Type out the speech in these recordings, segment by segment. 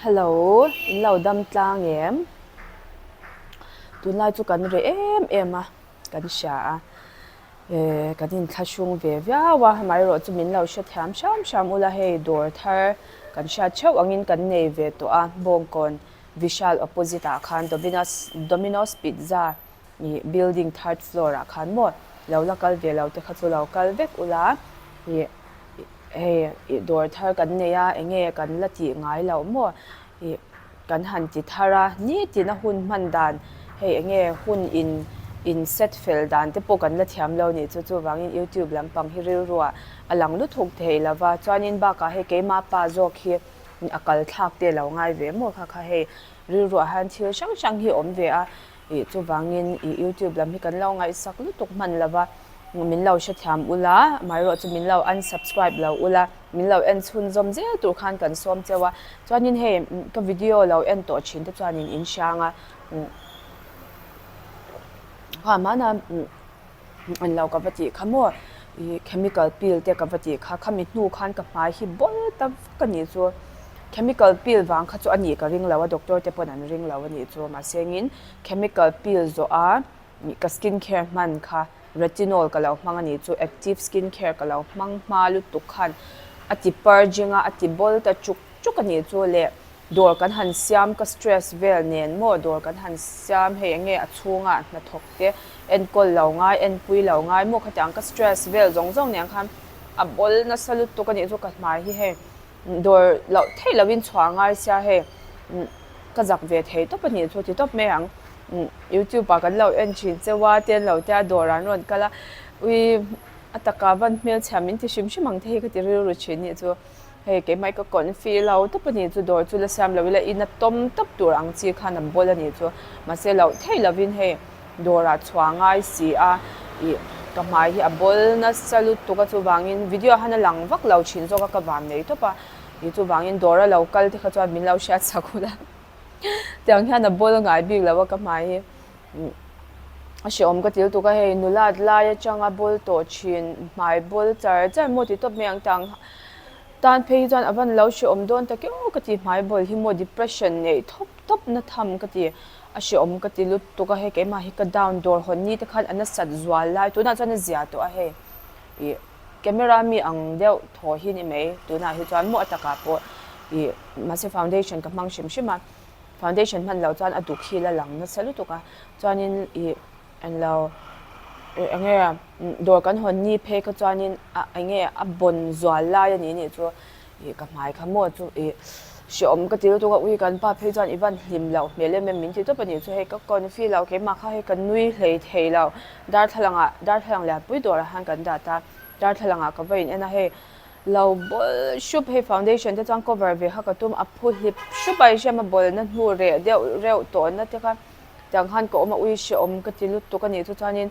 Hello, in lo dam tlang em? Tunlai chu kan reh em em a, kan hria a, eh kan inthlahrung ve viau a, amaherawhchu min lo hrethiam hram hram ula hei dawr thar kan hriat theuh angin kan nei ve tawh a, Bawngkawn Vishal opposite ah khan Domino's Domino's Pizza ih building third floor ah khan maw lo la kal ve lo te kha chu lo kal vek ula ih hei ih dawr thar kan nei a eng nge kan la tih ngai loh maw ih kan han ti thar a nitin a hun hman dan hei eng nge hun in in set fel dan te pawh kan la thiam lo nih chu chuvangin youtube lampang hi rilruah a lang lutuk thei lo va chuanin bakah hei keimah pa zawk hi a kal thlak te lo ngai ve maw kha kha hei rilruah hian thil hrang hrang hi awm ve a ih chuvangin ih youtube lam hi kan lo ngaihsak lutuk hman lo va min lo hrethiam ula amaherawh chu min lo unsubscribe lo ula min lo en chhunzawm zel tur khan kan sawm cheu a chuanin hei ka video lo en tawh thin te chuanin in hrang a kha hmana an lo ka va tih kha maw ih chemical peel te ka va tih kha khami hnu khan ka hmai hi bawl ta vak a nih chu chemical peel vang kha chu a nih ka ring lo a doctor te pawn an ring lo a nih chu mahse engin chemical peel zawh a ih ka skin care hman kha retinol ka lo hmang a nih chu active skin care ka lo hmang hma lutuk khan a ti purging a a ti bawl ta chuk chuk a nih chu le. Dawr kan han siam ka stress vel nen maw dawr kan han siam hei enge a chhungah hnathawk te enkawl lo ngai enpui lo ngai maw khatiang ka stress vel zawng zawng nen khan a bawl nasa lutuk a nih chu ka hmai hi hei dawr loh theih lovin chhuah ngai sia hei ka zak ve thei tawp a nih chu ti tawp mai ang youtube ah kan lo en thin cheu a te an lo tia dawr an rawn kal a ui a taka van hmelchhia min ti hrim hrim ang te hi ka ti rilru thin nih chu. Hei keimah ka confi lo tawp a nih chu dawr chu la siam lo ila in a tawm tawp tur ang chi khan a bawl a nih chu mahse loh theih lovin hei dawrah chhuah ngai si a ih ka hmai hi a bawl nasa lutuk a chuvangin video ah hian a lang vak lo thin zawk a ka van nei tawp a ih chuvangin dawr a lo kal te kha chuan min lo hriat chak hun a tiang hian a bawl ngai bik lo a ka hmai hi. A hrehawm ka ti lutuk a hei nulat lai atanga bawl tawh thin hmai bawl char char maw ti tawp mai ang tang tan phei hi chuan a van lo hrehawm dawn tak emaw ka ti hmai bawl hi maw depression neih thawp thawp na tham ka ti a hrehawm ka ti lutuk a hei keimah hi ka down dawr hawn ni te khan a nasat zual lai tunah chuan a zia tawh a hei ih camera mi ang deuh thaw hi ni mai tunah hi chuan maw a takah pawh ih mahse foundation ka hmang hrim hrim a. Foundation hman loh chuan a duk hi la lang nasa lutuk a, chuanin ih englo eng nge dawr kan hawn ni phei kha chuanin a eng nge a bawn zual lai a ni nih chu ih ka hmai kha maw chu ih hrehawm ka ti lutuk a, ui kan pa phei chuan i van hlim loh hmel em em min ti tawp a nih chu hei ka confi lo keimah kha hei ka nui hlei thei lo darthlalang ah darthlalang lianpui dawrah khan kan dah ta darthlalang ah ka va in en a hei. Lo bawl hrup hei foundation te chuan cover ve kha ka tum a phu hlip hrup a i hriam a bawlna hnu reh deuh reuh tawhna te kha tiang khan ka awm a ui hrehawm ka ti lutuk a nih chu chuanin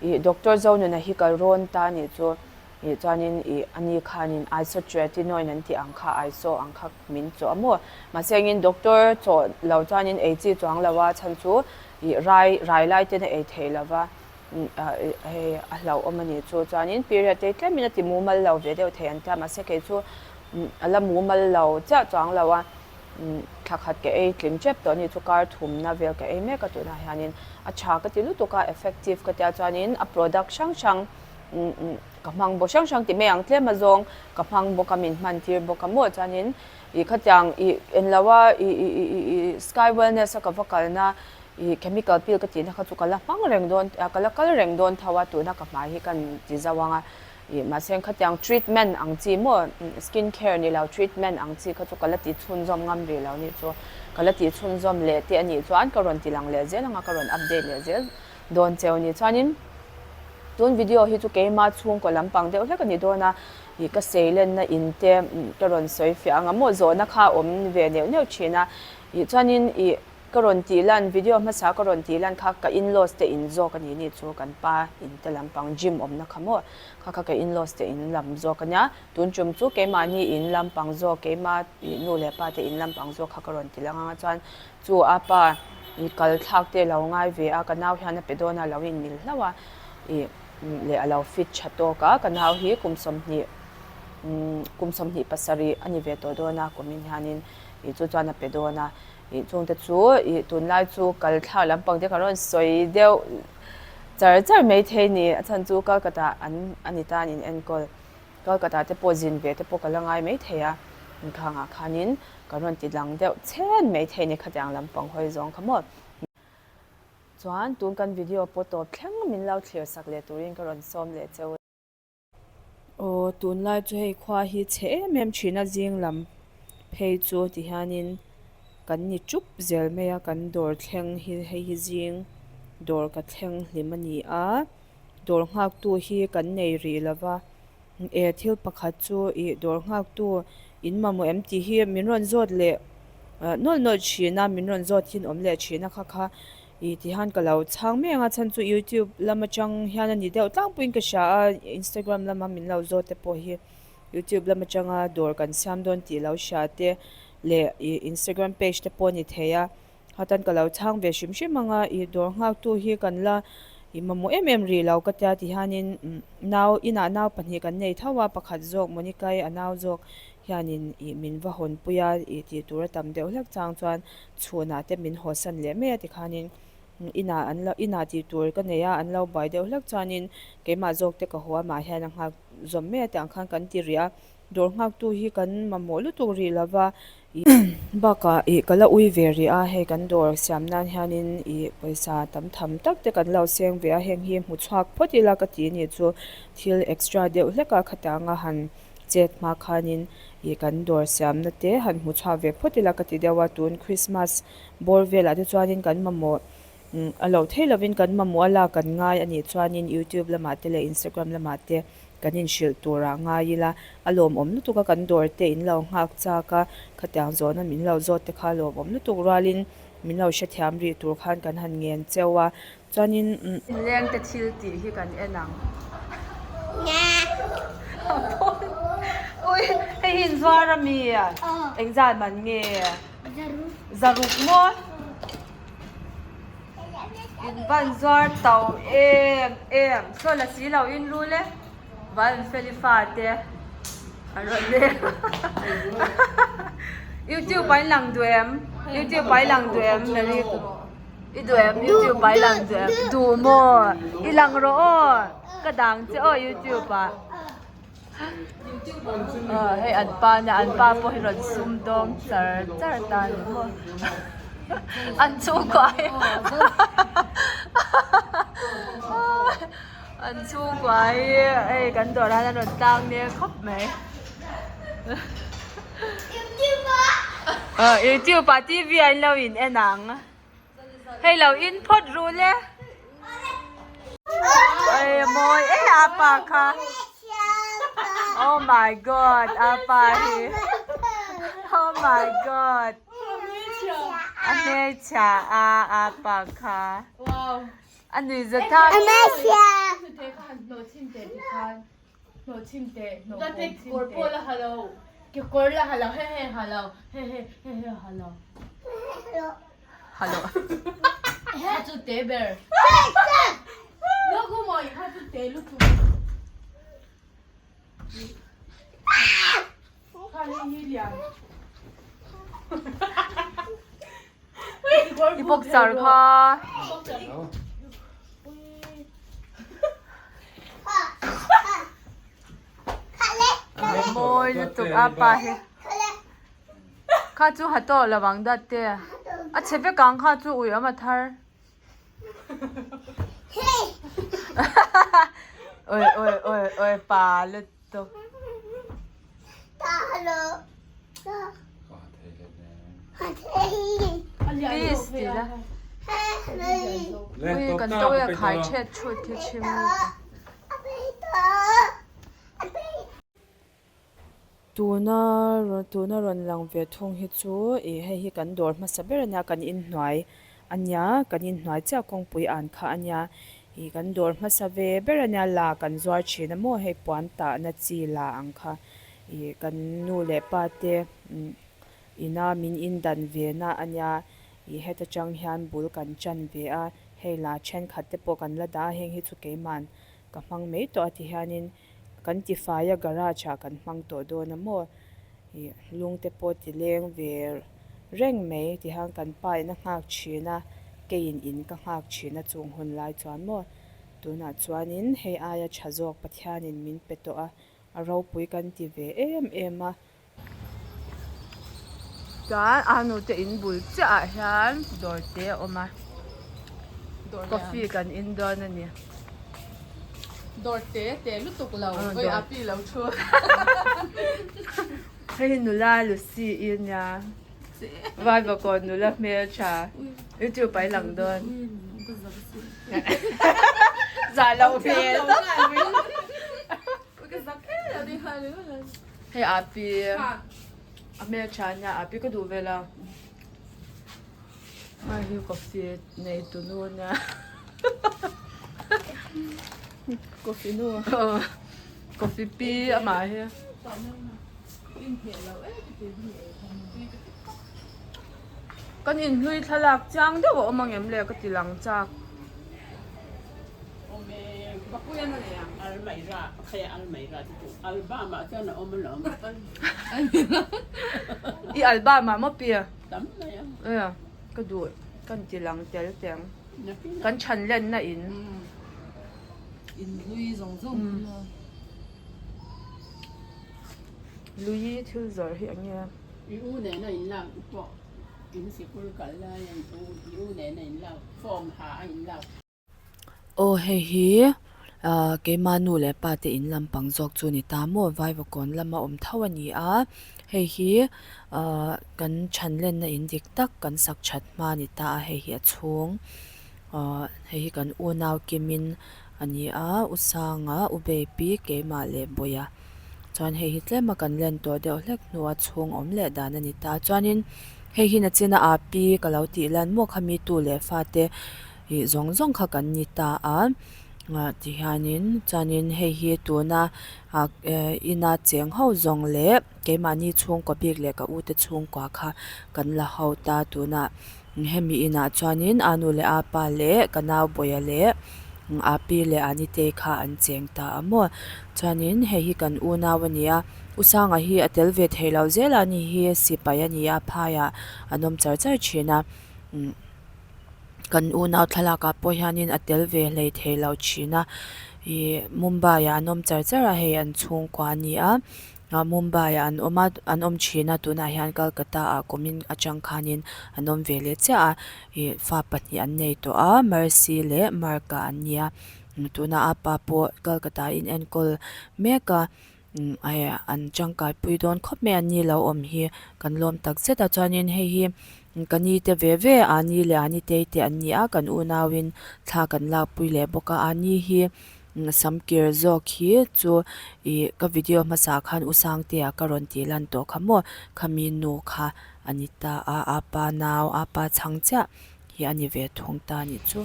ih doctor Zonuna hi ka rawn ta a nih chu ih chuanin ih ani khanin isotretinoin an tih ang kha iso ang kha min chawh a maw mahse engin doctor chawh lo chuanin ei chi chuang lo a chhan chu ih rai rai lai ten a ei thei lo va. hei a hlauhawm a nih chu chuanin period te tlemin a ti mumal lo ve deuh thei an tia mahse kei chu a la mumal lo chiah chuang lo a thla khat ka ei tling tep tawh a ni chu kar thumna vel ka ei mek a tunah hianin a tha ka ti lutuk a effective ka tia chuanin a product hrang hrang ka hmang bawk hrang hrang ti mai ang tlem a zawng ka hmang bawk a min hman tir bawk a maw chuanin ih khatiang ih englo a ih ih ih ih sky wellness a ka va kalna Ih chemical peel ka tihna kha chu ka la hmang reng dawn ka la kal reng dawn tho a tuna ka hmai hi kan ti zauh ang a ih mahse khatiang treatment ang chi maw skin care ni lo treatment ang chi kha chu ka la ti chhunzawm ngam rih lo nih chu ka la ti chhunzawm leh te a nih chuan ka rawn ti lang leh zel ang a ka rawn update leh zel dawn cheu a ni chuanin tun video hi chu keima chhungkaw lampang deuh hlek a ni dawn a ih ka sei lenna in te ka rawn sawi fiah ang a maw zawhna kha a awm ve neuh neuh thin a ih chuanin ih. Ka rawn tih lan, video hmasa ka rawn tih lan kha ka in-laws te in zawk a ni ni chu kan pa in te lampang gym awmna kha maw kha kha ka in-laws te in lam zawk a nia tun tum chu keimahni in lampang zawk keima nu leh pa te in lampang zawk kha ka rawn ti lang ang a chuan chu a pa i kal thlak te lo ngai ve a ka nau hian a pe dawn a lo in mil hlauh a ih leh a lo fit tha tawk a ka nau hi kum 20 kum 27 a ni ve tawh dawn a kumin hianin. Ih chu chuan a pe dawn a, ih chungte chu ih tunlai chu kal thlak lampang te kan rawn sawi deuh char char mai thei ni. A chhan chu Calcutta an a ni tan in enkawl. Calcutta te pawh zin ve te pawh ka la ngai mai thei a, inkhangah khanin kan rawn ti lang deuh chhen mai thei ni khatiang lampang hawi zawng kha maw. Chuan tun kan video pawh tawp thleng min lo thlir sak leh turin ka rawn sawm leh cheu. Aw tunlai chu hei khua hi chhe em em thin a zing lam phei chu ti hianin kan ni chup zel mai a kan dawr thleng hi hei hi zing dawr ka thleng hlim a ni a dawr nghak tu hi kan nei rih lo va e thil pakhat chu ih dawr nghak tu in mamawh em tih hi min rawn zawt leh nawlh nawlh thin a min rawn zawt hi an awm leh thin a kha kha. Ih ti hian ka lo chhang mek a chhan chu youtube lam atang hian a ni deuh tlangpuiin ka hria a instagram lama min lo zawt te pawh hi youtube lam atanga dawr kan siam dawn tih lo hria te leh ih instagram page te pawh a ni thei a hatan ka lo chhang ve hrim hrim ang a ih dawr nghak tu hi kan la ih mamawh em em rih lo ka tia ti hianin nau inah nau pahnih kan nei tho a pakhat zawk Monica-i a nau zawk hianin ih min va hawnpui a ih tih tur a tam deuh hlek chang chuan. Chhunah te min hawsan leh mai a tikhanin inah an lo inah tih tur ka nei a an lo buai deuh hlek chuanin keimah zawk te ka haw a mah hian a nghak zawm mai a tih ang khan kan ti rih a dawr nghak tu hi kan mamawh lutuk rih lo va ih bakah ih ka la ui ve rih a hei kan dawr siam nan hianin ih pawisa tam tham tak te kan lo seng ve a heng hi hmu chhuak phawt ila ka ti nih chu thil extra deuh hlek a khatianga han chet hma khanin Ih kan dawr siamna te han hmu chhuak ve phawt ila ka ti deuh a, tun Christmas bawr velah te chuanin kan mamawh a loh theih lovin kan mamawh a lak kan ngai a nih chuanin youtube lamah te leh instagram lamah te kan inhrilh turah ngai ila a lawmawm lutuk a kan dawr te in lo nghak chak a khatiang zawhna min lo zawt te kha a lawmawm lutuk rualin min lo hrethiam rih tur khan kan han ngen cheu a. Chuanin inleng te thil tih hi kan en ang. Ui hei hi inzuar a mi? Engzat man nge? Zaruk maw? In van zuar to em em. Saw la si lo in rul e. Van feli fa te an rawn leng. Youtube ah in lang duh em? Youtube ah i lang duh em Mary? I duh em youtube ah i lang duh em duh maw i lang rawh aw ka dang che aw youtube ah aw hei an pa nia an pa pawh hi rawn sum dawng char char ta ni maw an chhungkua hi an chhungkua hi hei kan dawrah hian an rawn tlang nek khawp mai aw youtube ah tv ah an lo in en ang. Hei lo in phawt ru le. Oi a mawi e a pa kha. Oh my god a pa hi. Oh my god. A hmelchhia a a pa kha. A nui za tha. I boxer kha. Mawi lutuk a pa hi. Kha chu ha tawh lo ang dat te. A chhe vek ang kha chu ui awm a thar. Oi oi oi oi pa lutuk. Please ti la. Ui kan to ya khai thet thut khi chim. Tuna tuna rawn lang ve thung hi chu ih hei hi kan dawr hmasa ber ania kan inhnuai ania kan inhnuai chiah kawngpui an kha ania ih kan dawr hmasa ve ber ania la kan zuar thin a maw hei puan tahna chi la ang kha ih kan nu leh pa te ina min indan ve na ania ih heta tang hian bul kan tan ve a hei la thenkhat te pawh kan la dah a heng hi chu keiman ka hmang mai tawh a ti hianin. Kan tifai a garage ah kan hmang tawh dawn a maw? Ih lung te pawh ti leng ve reng mai tihian kan pa in a nghak thin a keiin in ka nghak thin a chung hun lai chuan maw tunah chuanin hei aia tha zawk Pathianin min pe tawh a a ropui kan ti ve em em a. Chuan a nute in bul chiah ah hian dawr te a awm a coffee kan in dawn a ni. Dawr te te lutuk lo oi a pi lo thu. Hei hi nula Lucy i nia Vaivakawn nula hmeltha youtube ah i lang dawn. Zah loh hmel tak Hei a pi a hmeltha ania a pi ka duh vel a. Hei hi coffee nei tu nu ania Coffee nu Coffee pi amah hi. Kan inhlui thlalak chiang deuh a awm angem le ka ti lang chak. I album ah maw pi? Ka duh kan ti lang tel teng. Kan chhan lenna in. Lui thil zawrh hi eng nge? I u nena in lak pawh in sikul kal lai a i u nena in lak form ha a in lak. Aw hei hi ah keima nu leh pa te in lampang zawk chu ni ta maw vaivakawn lama awm tho a ni a hei hi ah kan chhan lenna in dik tak kan sak that hma a ni ta a hei hi a chhung ah hei hi kan unau kimin a ni a u sanga u baby keimah leh bawia. Chuan hei hi tlema kan len tawh deuh hlek hnua chhung awm leh dan a ni ta. Chuanin hei hi nachina a pi ka lo tih lan maw kha mi tu leh fate ih zawng zawng kha kan ni ta a ah tihianin chuanin hei hi tuna ah ina cheng ho zawng leh keimahni chhungkaw bik leh ka u te chhungkua kha kan la ho ta tunah. Hemi inah chuanin a nu leh a pa leh ka nau Bawia leh a pi leh a nitei kha an cheng ta a maw. Chuanin hei hi kan unau a ni a, U Sanga hi a tel ve thei lo zel a ni hi sipai a ni a, phaiah an awm char char thin a. Kan unau thlalakah pawh hianin a tel ve hlei thei lo thin a, ih Mumbai ah an awm char char a, hei an chhungkua a ni a. Ah Mumbai ah an awm a an awm thin a tunah hian Calcutta ah kumin atang khanin an awm ve leh chiah a ih fa pahnih an nei tawh a Mercy leh Mark ah an ni a tunah a pa pawh Calcutta ah inenkawl mek a umm hei an tangkai pui dawn khawp mai a ni lo awm hi kan lawm tak zet a chuanin hei hi ka ni te ve ve a ni leh a ni tei te an ni a kan unau in thla kan lakpui leh bawk a a ni hi. Sam kir zawk hi chu ih ka video hmasa khan u Sangtea ka rawn tih lan tawh kha maw khami nu kha a ni ta a a pa nau a pa chhang chiah hi a ni ve thung ta a nih chu.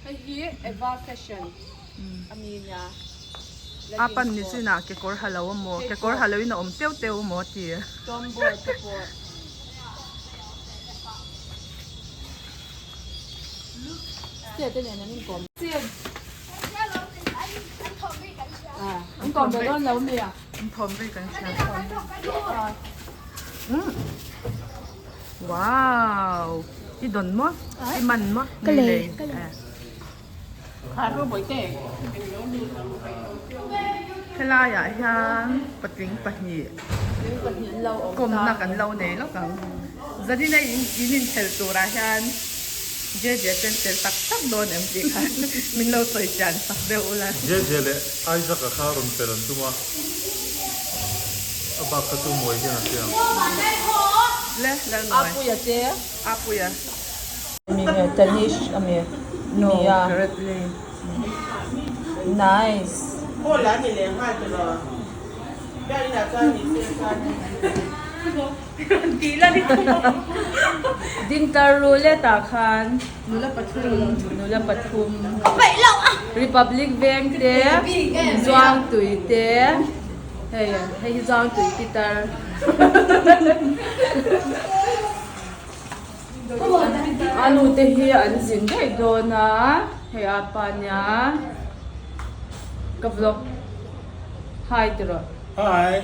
Hei hi Eva fashion a mi nia. A pan ni chinah kekawr ha lo a maw kekawr ha loin a awm teuh teuh a maw a ti. Tomboy te pawh. Wow i dawn maw i man maw ka lei Helai ah hian patling pahnih kawmna kan lo nei lawk ang. Zanina in inkhel turah hian Jeje ten tel tak tak dawn em tih kha min lo sawi chian sak deuh ula. Jeje leh Isaac-a kha rawn pel an tum a, a bak kha chu Muai hian a hria ang. Le, Lalmuai. Apuia te. Apuia. Mi nge Tanish a mi? No, Nia. Gareth Lane. Nice. Paul a ni leh nghal tawh lo. Biakin ah chuan ni se chuan. Tih la ni thung a. Dinter roulette ah khan nula pathum nula pathum Republic veng te Zuangtui te hei hei hi Zuangtui pitar. A nu te hi an zin daih dawn a hei a pa nia ka vlog hi ti rawh. Hi.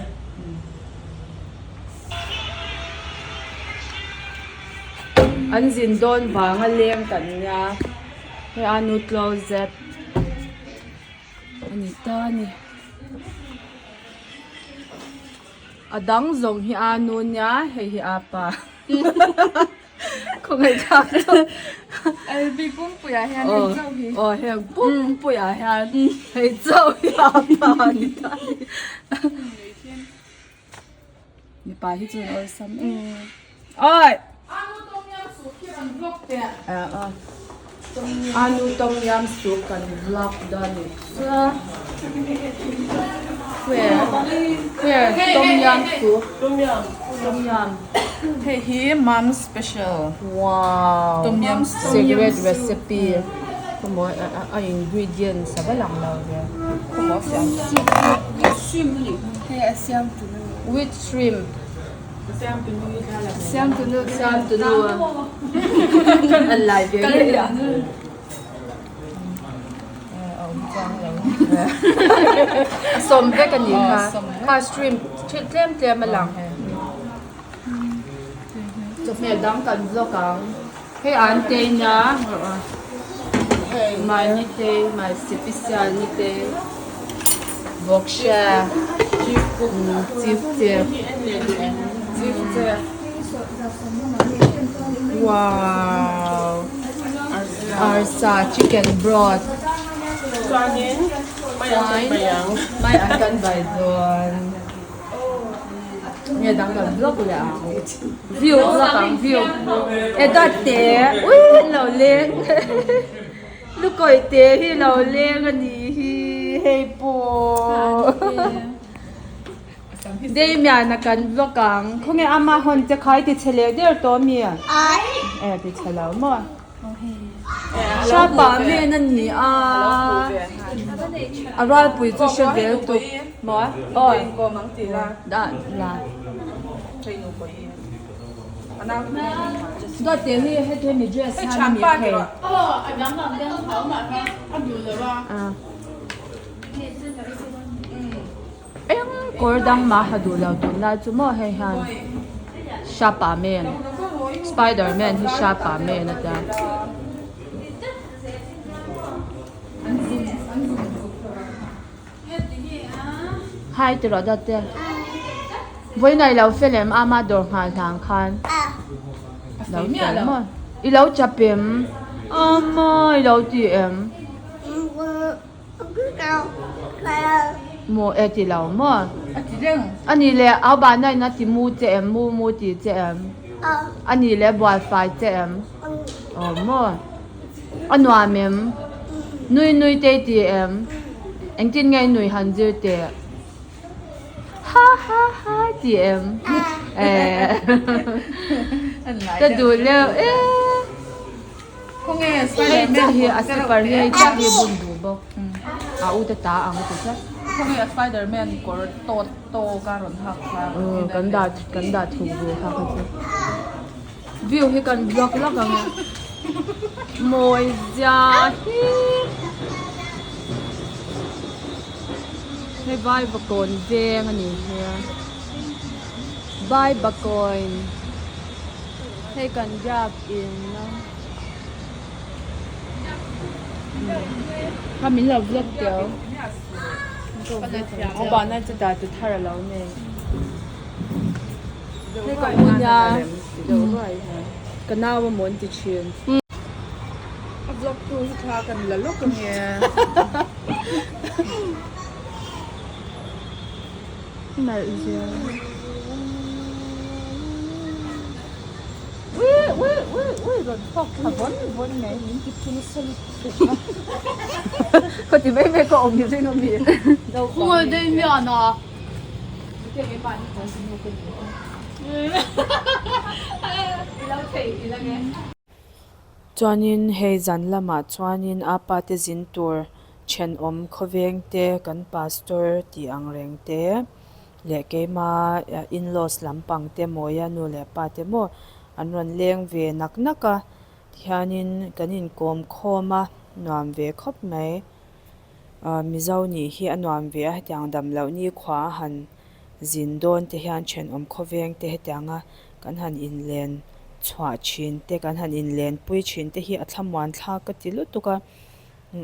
An zin dawn vanga leng kan nia hei a nu closet a ni ta a ni a dang zawng hi a nu nia hei hi a pa khawngaih thlak chu LB pumpuiah hian hei chauh hi aw heng pumpuiah hian hei chauh hi a pa a ni ta a ni. Mipa hi chu an awlsam em. Oi! Anu tom yam soup khi kan vlog teh. Anu tom yam soup kan vlog dawn ni chu. Where? Where? Tom yam soup. Tom yam. Tom yam. Hei hi mom special. Wow. Tom yam soup. Secret recipe. Khaw a ingredients a va lang lo ve. Khaw maw fiah Hei a siam tunu. With shrimp. Siam tunu hi thla la. Siam tunu siam tunu a. An lai ve ngei a. A awm chiang lo. A sawm vek a ni kha. Kha shrimp thil tlem tlem a lang. Chawhmeh dang kan vlog ang. Hei an te ina mai ni te mai sipisial ni te vawksha chief te chief te wow arsa chicken broth Chuanin mai an kan bai ang. Mai an kan bai dawn. Nge dang kan vlog leh ang view vlog ang view e dawt te ui lo leng lukawi te hi lo leng a ni hi hei pawh Damian a kan vlog ang khawnge ama hawn che khai ti chhe leh der tawh ami e ti chhe lo maw. Hriapa men a ni a, a rualpui chu hre vel tuk maw aw dah la dawt te hi heti hemi dress hian a mi phei eng kawr dang mah ha duh lo tunlai chu maw hei hian Hriapa men spider man hi Hriapa men a tia. Hai ti rawh dawt te vawiin ah i lo fel em ama dawr nghal hlang khan lo fel maw i lo chap em ama i lo ti em. Maw e ti lo maw? A ti reng. A nih leh au bahna in a ti mu che em? Mu mu ti che em? A nih leh bual fai che em? Aw maw? A nuam em? Nui nui te i ti em? Engtin nge i nui han zir teh? Ha ha ha ti em? Eh ka duh leuh e. Khawnge Hei Spiderman chiah hi kawr a te reuh slipper te hi hei chiah hi bun duh bawk a u te ta ang ti tlat. Khawnge Spiderman kawr tawt tawk a rawn hak kha Kan dah kan dah thuk duh kha kha chu view hi kan vlog lawk ang e mawi zia hi hei Vaivakawn veng a ni hi a Vaivakawn hei kan biak in Kha min lo vlog teu. Aw bahna chu dah tu thar a lo nei. Hei ka u nia ka nau a mawn ti thin. A vlog tu hi thla kan la lawk ange. Nalh zel. Khawti mai mai ka awm hi ring ami. Khawngaih daih mian a. Chuanin hei zan lamah chuanin a pa te zin tur thenawm khawveng te kan pastor tih ang reng te leh keima in-laws lampang te Mawia nu leh pa te maw an rawn leng ve nak nak a tihianin kan inkawm khawm a nuam ve khawp mai ah Mizo nih hi a nuam ve a hetiang dam loh ni khua a han zin dawn te hian thenawm khawveng te hetianga kan han inlen. chhuah thin te kan han inlenpui thin te hi a thlamuan thlak ka ti lutuk a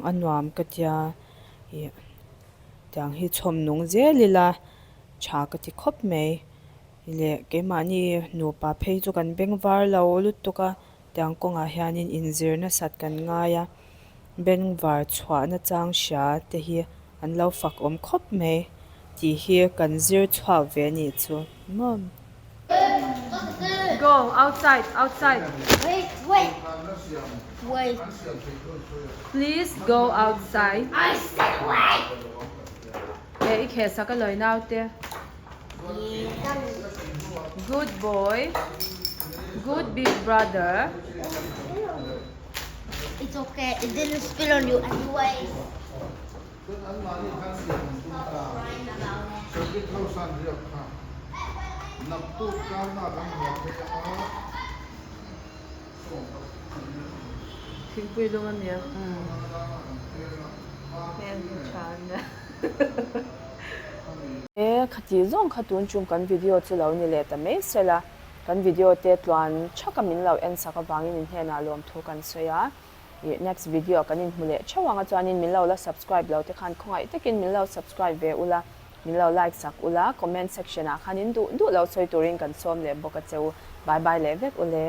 a nuam ka tia ih tiang hi chhawm nung zel ila tha ka ti khawp mai leh keimahni nupa phei chu kan beng var lo lutuk a tiang kawngah hianin inzir nasat kan ngai a bengvar chhuahna chang hria te hi an lo fak awm khawp mai tih hi kan zir chhuak ve a nih chu maw. Go outside outside. Wait wait wait. Please go outside. I said wait. He i kheh sak a lawi naute. Good boy. Good big brother. It's okay. It didn't spill on you anyways. Thingpui lung a nia. Hmel hi tha a nia. E khati zawng kha tun chung kan video chu lo ni leh ta mai sela, kan video te tluan thaka min lo en sak avangin in hnenah lawmthu kan sawi a. Ih next video kan inhmu leh theuh ang a chuanin min lo la subscribe lo te khan khawngaih takin min lo subscribe ve ula min lo like sak ula comment section ah khan in duh duh lo sawi turin kan sawm leh bawk a che u bye bye leh vek ule.